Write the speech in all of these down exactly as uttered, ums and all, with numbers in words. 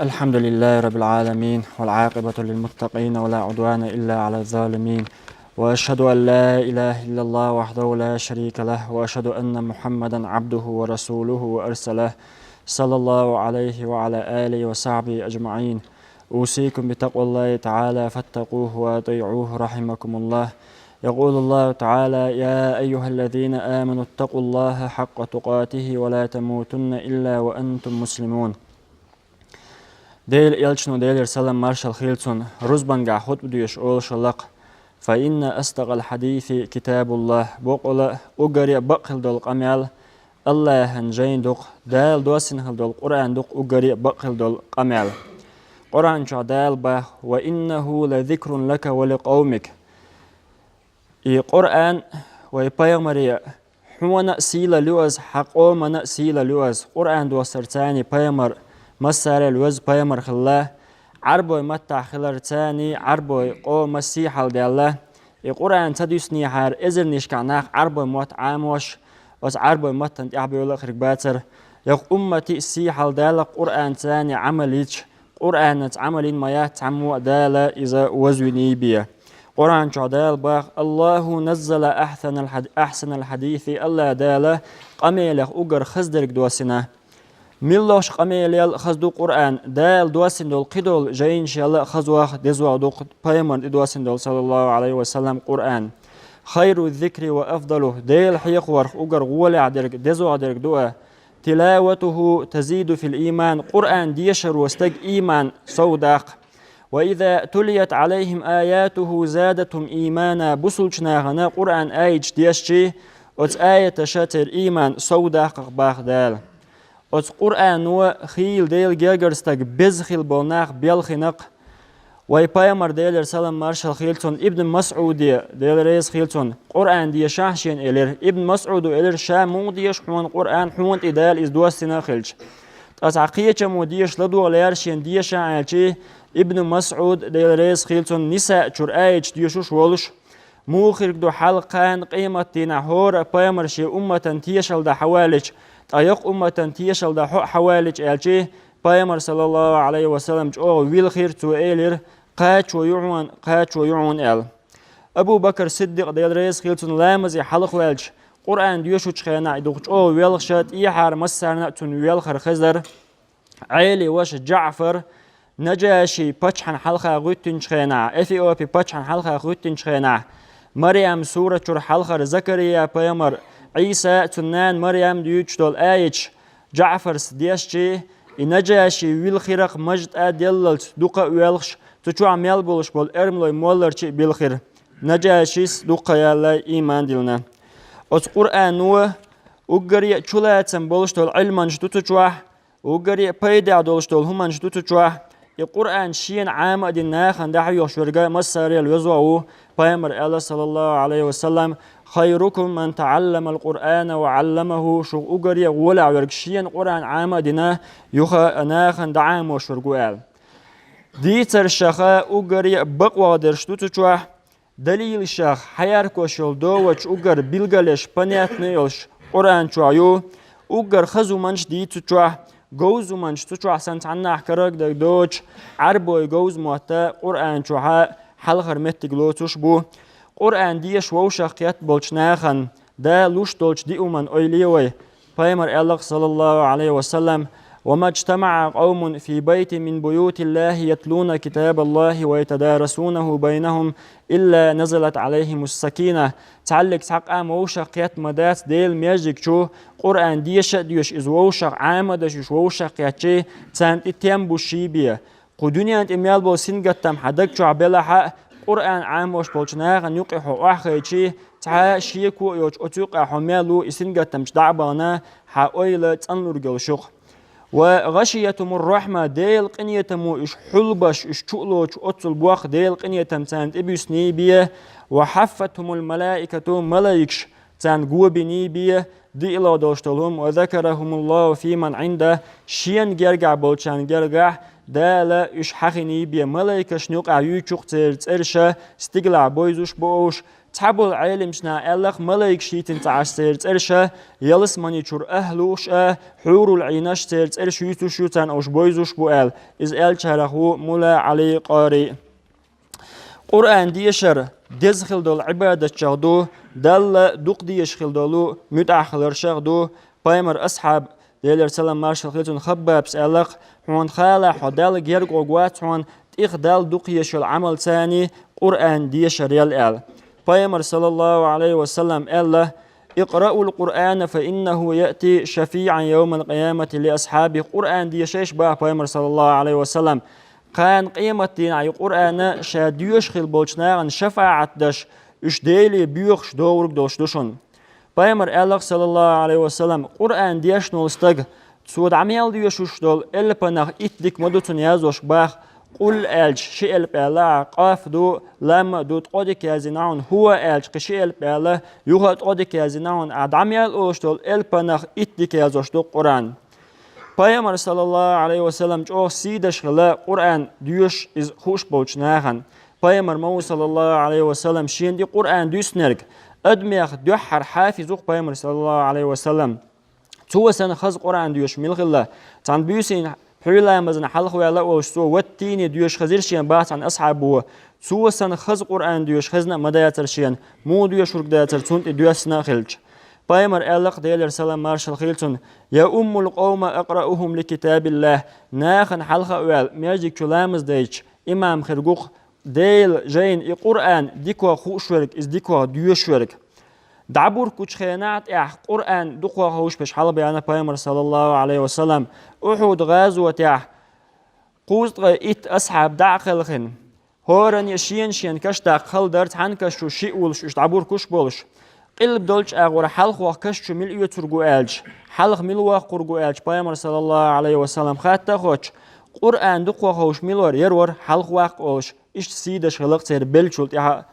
الحمد لله رب العالمين، والعاقبة للمتقين، ولا عدوان إلا على الظالمين، وأشهد أن لا إله إلا الله وحده لا شريك له، وأشهد أن محمدا عبده ورسوله وأرسله، صلى الله عليه وعلى آله وصحبه أجمعين. أوصيكم بتقوى الله تعالى فاتقوه وأطيعوه رحمكم الله. يقول الله تعالى: يا أيها الذين آمنوا اتقوا الله حق تقاته ولا تموتن إلا وأنتم مسلمون. Делан элчано, Делера салам маршал хийла цунна, рузбангахь хутба доьшуш олуш хилла-кх: فإن أصدق الحديث كتاب الله. Бакъдолуш а, уггаре а бакъ хила долу къамел АллахӀан жайна ду-кх, Дала доссина хила долу Къуръан ду-кх уггаре а бакъ хила долу къамел. Къуръан чохь Дала боху: وإنه لذكر لك ولقومك. И Къуръан, вай пайхамаре, хьуна а сийлалла ю иза, хьан къомана а сийлалла ю иза. Къуръан доссарца пайхамар массарел веза пайхамар хилла, Ӏарбой маттахь хиларца Ӏарбой къоман сий хьалдаьлла. И Къуръан ца дуьсинехьара эзарнашкахь нах Ӏарбой мотт Ӏамош, оцу Ӏарбой маттана тӀаьхьабевлла а хирг бацара. Юха умматан а сий хьалдаьлла Къуръанца Ӏамал йича, Къуръанаца Ӏамал йина ма яц цхьаммо а Дала иза вазвинийбе. Къуръан чохь Дала боху: الله نزل أحسن الحد-، أحسن الحديث. АллахӀ Дала къамелех уггар хаза дерг доссина. Муьлххачу къамелел хаза ду Къуръан, Дала доссина долу кхидолу жайнашел а хазох, дезох ду-кх пайхамарна тӀедоссина долу, саллаллаху Ӏалайхи ва саллам, Къуръан. خير الذكر وأفضله. Дела хьехорх уггар гӀолехь дерг, дезох дерг ду а. تلاوته تزيد في الإيمان. Къуръан дешаро стеган ийман сов даккха. وإذا تليت عليهم آياته زادتهم إيمانا. Бусалбачу нахана Къуръан аяташ дешча, оцу аяташа церан ийман сов даккха-кх боху Дала. Оцу Къуръано хийла Делан гергара стаг беза хила болу нах белхина-кх. Вай пайхамар, Делера салам маршалла хийла цунна, Ибн МасӀуде, Дела реза хийла цунна, Къуръан дешахь шена элира. Ибн МасӀуда элира, ша муха деша хьуна Къуръан, хьуна тӀе Дала иза доссина а хилча. Ткъа цхьа кхечаммо деша ладогӀа лаьара шена дешахь аьлча, Ибн МасӀуд, Дела реза хийла цунна, Нисаъ чуьра аяташ дешуш волуш, муха хирг ду хьал кхана къематдийнахь хӀора а пайхамар шен умматан тешалла дан хьаваллича, ткъа йоккха умматан тешалла дан хьо а хьаваллича аьлча, пайхамар, саллаллаху Ӏалайхи ва саллам, чӀогӀа вилхира, цо элира: «Кхачо ю хьуна, кхачо ю хьуна», – аьлла. Абу Бакр Сиддикъ, Дела реза хийла цунна, ламазе хьалхаваьлча, Къуръан доьшучу хенахь, и дукха чӀогӀа велхаша, тӀехьара массарна а цунна велхар хезара. Ӏелин ваша Джаъфар, Наджаши паччахьна хьалха гӀуьттинчу хенахь, Эфиопи паччахьна хьалха гӀуьттинчу хенахь, Марьям сура чуьра хьалхара Закария пайхамар, Ӏийса а, цуьнан нана Марьям дуьйцуш долу аяташ Джаъфарс дешча, и Наджаши вилхира-кх мажа тӀа деллалц дукха а воьлхуш, цу чохь мел болуш болу эрмалой молларчий а билхира. Наджашис дукха яьлла ийман диллина. Оцу Къуръано уггаре а чулацам болуш долу Ӏилманаш ду цу чохь, уггаре а пайдехь долуш долу хӀуманаш ду цу чохь. И Къуръан шена Ӏама а дина нахана дӀахьоьхуш верг массарел веза ву, пайхамар аьлла, саллаллаху Ӏалайхи ва саллам: «خيركم من تعلم القرآن وعلمه». Шух уггаре а гӀолехь верг шена Къуръан Ӏама а дина, юха а нахана дӀаӀамош верг ву аьлла. Дийцаршаха уггаре а бакъвогӀдерш ду цу чохь, далилашах хьаяркош йолу доводаш уггар билгалеш, понятно йолуш, Къуръан чохь ю, уггар хаза хӀуманаш дийцу чохь, говза хӀуманаш цу чохь санна цхьаннахь карарг дерг доцуш, Ӏарбой говза мотта Къуръан чохьа хьалхара меттиг лоцуш бу. Къуръан деша вовшах кхетта болчу нахана Дала луш долчу диъ хӀуманна ойла е вай. Пайхамар аьлла-кх, саллаллаху Ӏалайхи ва саллам: «وما اجتمع قوم في بيت من بيوت الله يتلون كتاب الله ويتدارسونه بينهم إلا نزلت عليهم السكينة». Цхьаллиг цхьа къам вовшах кхетта ма дац Делан межиг чу, Къуръан деша а доьшуш, иза вовшах Ӏама а деш, уьш вовшах кхетча, царна тӀе тем бу ший бен. Кху дуьнен тӀе мел болу сингаттам хьан даг чохь белахь а, Къуръан Ӏамош болчу нахана юкъе хьо охьахайча, цхьа а шеко а йоцуш, оцу юкъахь хьо мел ву и сингаттамчу дӀа а бахана, хьан ойла цӀанлург йолуш ю-кх. «وغشيتهم الرحمة», Делан къинхетамо уьш хьулбеш, уьш чу а лоцуш, оццул боккха Делан къинхетам царна тӀебуьсний бен, «وحفتهم الملائكة», малайкаш царна го биний бен, диълагӀа долуш долу хӀума, «وذكرهم الله فيمن عنده», шена гергахь болчарна гергахь Дала уьш хьахиний бен, малайкашна юкъахь юьйцуш ю-кх церан цӀераш, стигалахь бовзуш бу уьш, Цхьаболу Ӏелимчу наха аьлларх, малайкаш йитина ца Ӏаш церан цӀераш а, ялсамани чуьра ахӀлуш а, хьурул Ӏийнаш церан цӀераш юьйцуш ю, царна уьш бевзаш бу аьлла. Иза аьллачарах ву Мулла Ӏали Къари. Къуръан дешар деза хила долу Ӏибадатчех ду, Далла дукха дезаш хила долу муьтӀахь хиларшех ду. Пайхамар асхьаб, Делера салам маршалла хила цунна, Хаббабс аьлларх: «Хьуна хала, хьо Далла герга гӀорг вац хьуна, тӀех Далла дукха езаш йолу Ӏамал царний Къуръан дешар ял», – аьлла. Пайхамар, саллаллаху Ӏалайхи ва саллам, аьлла: «Икъраул Къуръана, фа иннаху яъти шафиъан явмал къиямати ли асхьаби». Къуръан дешайша баха Пайхамар, саллаллаху Ӏалайхи ва саллам. Кхана къематдийнахь и Къуръана ша доьшуш хила болчу нахана шафаӀат деш, уьш Деле боьхуш догӀург долуш ду шуна. Пайхамар аьлларх, саллаллаху Ӏалайхи ва саллам, Къуръан дешна волу стаг, цо дӀа мел доьшуш долу элпанах итт дика ма ду цунна яздеш баха, «Къул» аьлча ши элп аьлла, «Къаф» ду, «Лам» а ду, ткъа дика яздина хьуна, «ХӀува» аьлча кхин ши элп аьлла, юха а ткъа дика яздина хьуна, ахь дӀа мел олуш долу элпанах итт дика яздеш ду Къуръан. Пайхамар, саллаллаху Ӏалайхи ва саллам, чӀогӀа сий деш хила Къуръан доьшуш иза хууш болчу нахана. Пайхамар ма ву, саллаллаху Ӏалайхи ва саллам, шена тӀе Къуръан дуьснарг, адамех дуьххьара хьафиз ву-кх Пайхамар, саллаллаху Ӏалайхи ва саллам. Цо санна хаза Къуръан доьшуш мила хилла? Цхьана буьйсанна, пхьуьйламазна хьалха ваьлла а волуш, цо ваттийне доьшуш хезира шена баха цхьана асхьабо. Цо санна хаза Къуръан доьшуш хезна а ма дацара шена, муха доьшург дацара цунна тӀе доьссина а хилча. Пайхамар аьлларх, Делера салам маршалла хила цунна: «Яуммул къовма акъраухум ли китабиллахь». Нахана хьалха а ваьлла, маьждиг чу ламаз дайча, имам хир ву-кх Делан жайна и Къуръан дикох хууш верг, иза дикох доьшуш верг. ДӀабург кхучу хенахь тӀехь Къуръан дукхох ховшуш берш хьалабаьхна Пайхамар, саллаллаху Ӏалайхи ва саллам, Ухьуд гӀазотехь кхузткъе итт асхьаб дӀа а кхелхина. ХӀоранна а шена-шена каш даккха хала дара, цхьана каш чу шиъ волуш, уьш дӀабург кхуш болуш. Къилба долчу агӀор хьалхох каш чу мила оьцург ву аьлча, хьалха мила воккхург ву аьлча, Пайхамар, саллаллаху Ӏалайхи ва саллам, хатта а хоттуш, Къуръан дукхох ховшуш мила вара, яра вара хьалха ваккха олуш, иштта сий деш хилла-кх церан беллачул тӀаьхьа а.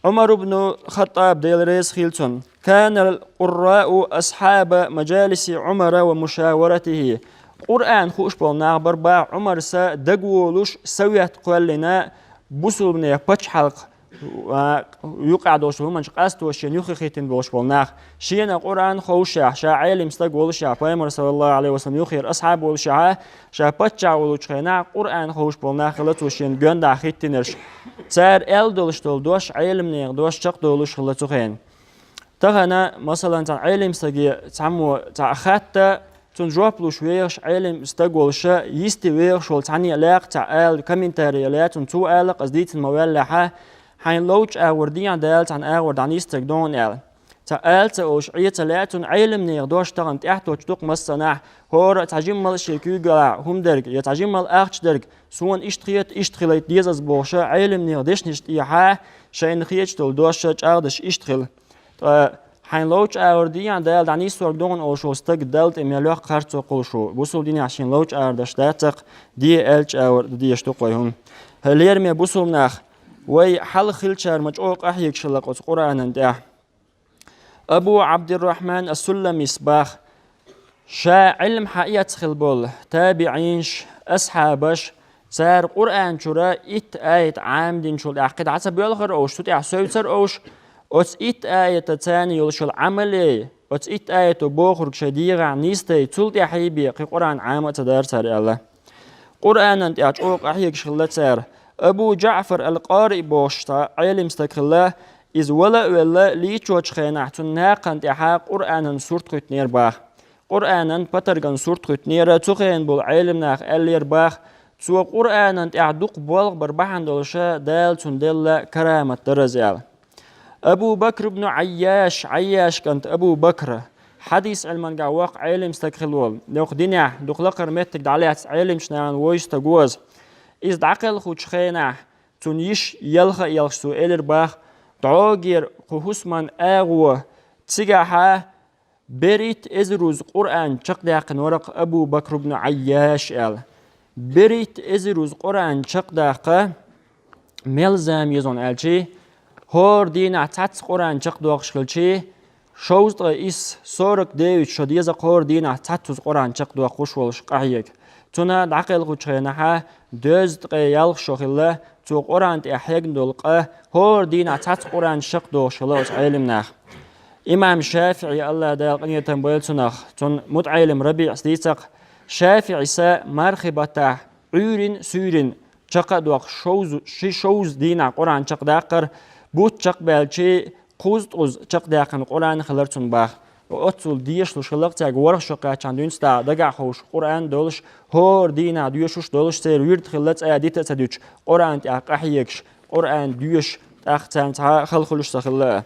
Ӏумар ибн Хаттаб, Дела реза хила цунна: «Канал къурраъу асхьаба мажалиси Ӏумара ва мушаваратихи». Къуръан хууш болу нах бара баха Ӏумарса дагаволуш, совет кхоьллина, бусулбанех пачхьалкх, а, юкъахь долуш хӀуманчу къасто шена юххе хӀиттина болуш болу нах. Шена Къуръан ховшехь, ша Ӏелим стаг волушехь, Пайхамар, саллаллаху Ӏалайхи ва саллам, юххера асхьаб волушехь, ша паччахь волучу хенахь Къуръан ховш болу нах хилла цо шена гоьндахь хӀиттинарш. Цара аьлла долуш долу дош, Ӏелимнехан дош чекхдолуш хилла цу хенахь. Тахана, масалан, цхьана Ӏелим стаге цхьаммо цхьа а хатта, цунна жоп луш вехаш Ӏелим стаг волуша, йисте вехаш волу цхьанне а лаьцна цхьа ала, комментарий лаьцна, цо ала-кх, аса дийцина ма-ваьллехьа, хьайн ловчу агӀор дехьа Дала цхьана агӀор дӀанисдерг ду хьуна аьлла. Цхьа ала ца олуш, Ӏе ца лаьцна, Ӏелимнехан дош тахана тӀаьхьатоцуш ду-кх массанахь, хӀора а цхьа жимма а шен куьйгаллехь хӀума дерг я цхьа жимма а ахча дерг, суна иштта хета, иштта хилийта деза аса бохуша, Ӏелимнехан дешнаш тӀехьа шайна хеташ долу дош чӀагӀдеш иштта хила. Ткъа хьайн ловчу агӀор дехьа Дала дӀанисдорг ду хьуна олуш волу стаг Далла тӀе мел йоккха харцо кхуллуш ву. Бусулба динехь шен ловчу агӀор деш дац-кх, де аьллачу агӀор дан дезаш ду-кх вай хӀума. ХӀай лераме бусулба нах, вай хьалха хиллачара ма чӀогӀа къахьегаш хилла-кх оцу Къуръанан тӀехь. Абу Ӏабдуррахьман ас-Сулламис баха: Ша Ӏилма хьаэцна хилла болу табиӀинаш, асхьабаш, цара Къуръан чуьра итт аят Ӏамадинчул тӀаьхьа кхин дӀа ца боьлхура олуш, цу тӀехь совцара олуш, оцу итт аятаца царна йолуш йолу Ӏамале, оцу итт аято бохург шайн дегӀехь нисдай, цул тӀаьхьа бен кхин Къуръан Ӏама а ца дара цара аьлла. Къуръанан тӀехь чӀогӀа къахьегаш хилла цара. Абу Джаъфар ал-Къари бохуш цхьа Ӏелим стаг хилла, иза вала а велла, лийчочу хенахь цунна накхан тӀехьа Къуръанан сурт хӀуьттинера баха. Къуръанан патарган сурт хӀуьттинера, цу хенахь болу Ӏелим наха аьллера баха, цо Къуръанан тӀехь дукха болх бар бахьана долуша Дала цунна делла карамат дара иза аьлла. Абу Бакр ибн Ӏайяш, Ӏайяш кӀант Абу Бакр, хьадис Ӏилмангахь воккха Ӏелим стаг хилла волу, дукха динехь дукха лакхара меттиг дӀалаьцна Ӏелимчу нахана вовза стаг ву иза. Иза дӀакхелхучу хенахь, цунна йиш елха а елхаш цо элира баха, дӀогера кху хӀусаман агӀо, цигахьа берхӀитта эзар руза Къуръан чекхдаьккхина вара-кх Абу Бакр ибн Ӏайяш аьлла. БерхӀитта эзар руза Къуръан чекхдаккха мел зама еза хьуна аьлчи, хӀора дийнахь цхьацца Къуръан чекхдоккхуш хилчи, шовзткъе исс, сорок девять шо деза-кх хӀора дийнахь цхьацца руза Къуръан чекхдоккхуш волуш къахьега. Цунна дӀакхелхучу хенахьа Дезткъе ялх шо хилла, цо Къуръан тӀехь хьегна долу къа, хӀора дийнахь цхьацца Къуръан чекхдохуш хилла оцу Ӏелимнаха. Имам ШафиӀи, АллахӀ Дала къинхетам бойла цунах, цуьнан мутаӀелим РабиӀас дийцира, ШафиӀис мархи баттахь Ӏуьйрин, суьйрин чекх а доккхуш, шовзу, ши-шовзткъа дийнахь Къуръан чекхдаккхара, бутт чекхбаьлча, кхузткъа-кхузткъа чекхдаьккхина Къуръан хилира цуьнан боху. Оццул дешалуш хилла-кх цаьрга ворхӀ шо кхаьччахьана дуьйна цхьа дагахь ховш Къуръан долуш, хӀора дийнахь доьшуш долуш, церан вирд хилла цкъа а дита а ца дуьтуш, Къуръан тӀехь къахьегаш, Къуръан доьшуш, тӀаккха царна цхьа а хала хуьлуш ца хилла.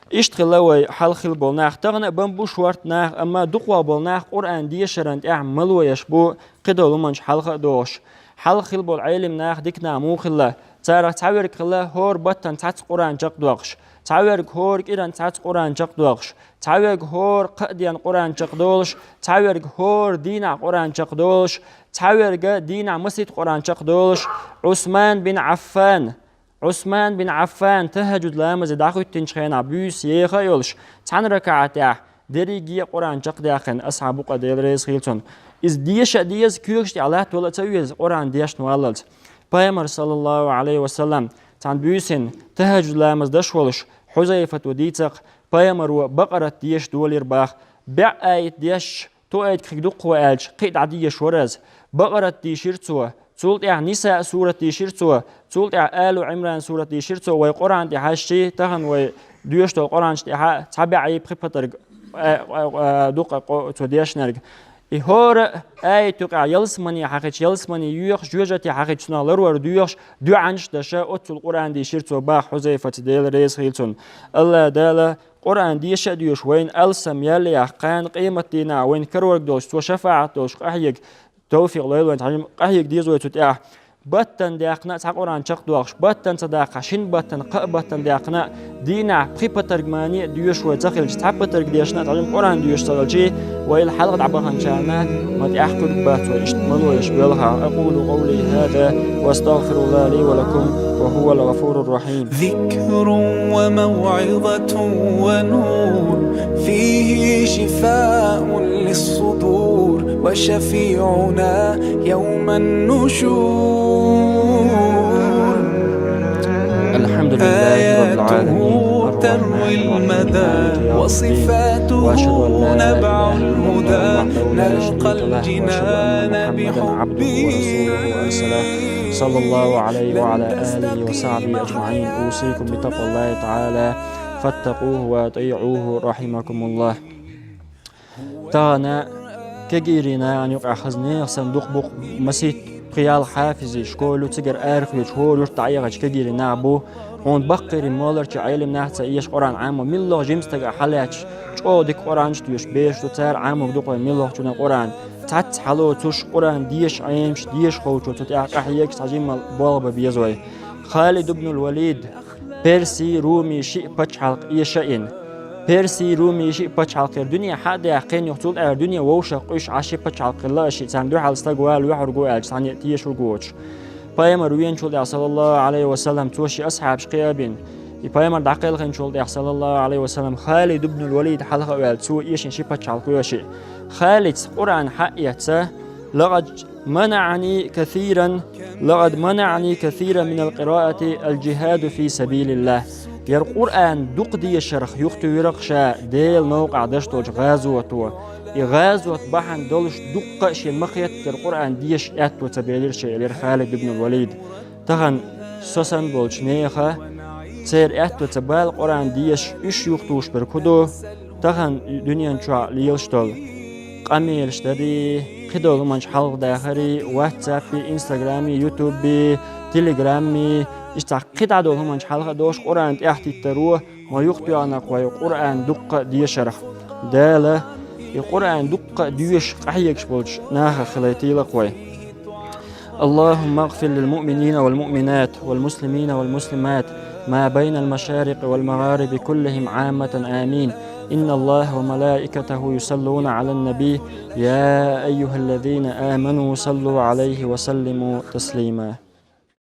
Иштта хилла вай хьалха хилла болу нах. Тахана а бан бу шорта нах, амма дукхах болу нах Къуръан дешаран тӀехь мало еш бу, кхидолу хӀуманаш хьалха а дохуш. Хьалха хилла болу Ӏелим нах, дика нах муха хилла? Царах цхьаверг хилла хӀора баттана цхьацца Къуръан чекхдоккхуш, цхьаверг хӀора кӀиран цхьацца Къуръан чекхдоккхуш, цхьаверг хӀора кхаа дийнахь Къуръан чекхдолуш, цхьаверг хӀора дийнахь Къуръан чекхдолуш, цхьаверг дийнахь масийтта Къуръан чекхдолуш. Ӏусман бин Ӏаффан, Ӏусман бин Ӏаффан тахӀажжуд ламазе дӀахӀоьттинчу хенахь буьйса еха а йолуш, цхьана ракаӀатехь дерриге а Къуръан чекхдаьккхина асхьаб ву-кх, Дела реза хуьлда цунна. Иза деша а деза, когаш тӀехь латтавала а ца веза Къуръан дешна валлалц. Пайхамар, саллаллаху Ӏалайхи ва саллам, цхьана буьйсанна тахӀажжуд ламаз деш волуш, Хьузайфата дийцира, пайхамаро Бакъарат дешаш долийра боху. БӀе аят дешча, тоьарг кхин дуккха ву аьлча, кхин а дӀадешаш вара иза. Бакъарат дийшира цо, цул тӀаьхьа Ниса сурат дийшира цо, цул тӀаьхьа Алу Ӏимран сурат дийшира цо. Вай Къуръан тӀе хьаьжча, тахана вай доьшуш долу Къуръанаш тӀехь цхьа бӀе а, пхи патарг, а, а, а, дуккха къо-, цо дешнарг. И хӀора а аят юкъахь ялсамане хьаьхча, ялсамане йоьхуш, жоьжахате хьаьхча, цунах ларор доьхуш, доьӀанаш а деш, оццул Къуръан дийшира цо боху Хьузайфата, Дела реза хуьлда цунна. АллахӀ Дала Къуръан деша а доьшуш, вайна алсам ял а яьккха, кхана къематдийнахь вайна карор долуш, цо шафаӀат долуш къахьега товфикъ лойла вайна, хьажим къахьега деза вай цу тӀехь. Баттана даьккхина а цхьа Къуръан чекхдоккхуш, баттана ца даккхахь, шина баттана, кхаа баттана даьккхина а, дийнахь пхи патарг мане а доьшуш вай ца хилча, цхьа патарг дешна а, хьажим Къуръан доьшуш ца хилча, вайл хьалха дӀабаханчарна ма тӀехь кхуьрг бац вай, иштта мало еш велха. أقول قولي هذا وأستغفر الله لي ولكم وهو الغفور الرحيم. ذكر وموعظة ونور، فيه شفاء للصدور، وشفيعنا يوم النشور. الحمد لله رب العالمين، آياته تروي المدى، وصفاته نبع الهدى، نلقى الجنان بحبه. صلى الله عليه وعلى آله وصحبه أجمعين. أوصيكم بتقوى الله تعالى، فاتقوه وأطيعوه، رحمكم الله. Тахана кегийрийн нахана юкъахь хаза нехан санна дукха бу-кх масийтта, пхи-ялх хьафизийн школа ю, цигара арахоьцуш хӀора юрта дӀаэхача кегийрийн нах бу. Хьуна баккхийрийн молларчий, Ӏелим нах ца эша Къуръан Ӏамор, милла жимстага хьалаьтташ, чӀогӀа дика Къуръанаш доьшуш бераш ду, цара Ӏаморг ду-кх вай милла чуьра Къуръан. Цхьацца хьалоцуш, Къуръан деша Ӏемаш, деша ховчо цу тӀехь къахьегаш цхьа жимма болх бан беза вай. Халид ибн аль-Валид, Персий, Румий шиъ пачхьалкх эша а йина. Персий, Румий шиъ пачхьалкх хир дуьне хьа а даьккхина юха, цул тӀаьхьа дуьне вовшах къуьйсуш Ӏаш ши пачхьалкх хилла а шиъ, царна дуьхьал стаг вала вуьхьур ву аьлча, цхьанне а тешур ву воцуш. Пайхамар веначул тӀаьхьа, саллаллаху Ӏалайхи ва саллам, цо ши асхьабаш кхиабина. И пайхамар дӀакхелхинчул тӀаьхьа, саллаллаху Ӏалайхи ва саллам, Халид ибн аль-Валид хьалха а ваьлла, цо эшина ши пачхьалкх ву а шиъ. Халида Къуръан хьа а эцна, لقد منعني كثيرا، لقد منعني كثيرا من القراءة الجهاد في سبيل الله. Яра Къуръан дукха дешарх юхатуьйхира-кх ша Делан новкъахь деш долчу гӀазото. И гӀазот бахьана долуш дуккха а шен ма-хеттара Къуръан дешан аьтто ца белира шен, элира Халид ибн Валид. Тахана со санна болчу нехан, церан аьтто ца бала Къуръан деша, уьш юхатухуш берг хӀун ду? Тахана дуьнен чохь лелаш долу къамелаш дарий, кхидолу хӀуманаш хьалха дахарий, ватсаппий, инстаграммий, ютуббий, телеграммий, иштта кхидӀа долу хӀуманаш хьалха а дохуш, Къуръан тӀехь титтаро ма юхатоьхна-кх вай Къуръан дуккха а дешарх. Дала и Къуръан дуккха а доьшуш къахьегаш болчу нахах хилийтийла-кх вай. اللهم اغفر للمؤمنين والمؤمنات والمسلمين والمسلمات ما بين المشارق والمغارب كلهم عامة، آمين. إن الله وملائكته يصلون على النبي، يا أيها الذين آمنوا صلوا عليه وسلموا تسليما.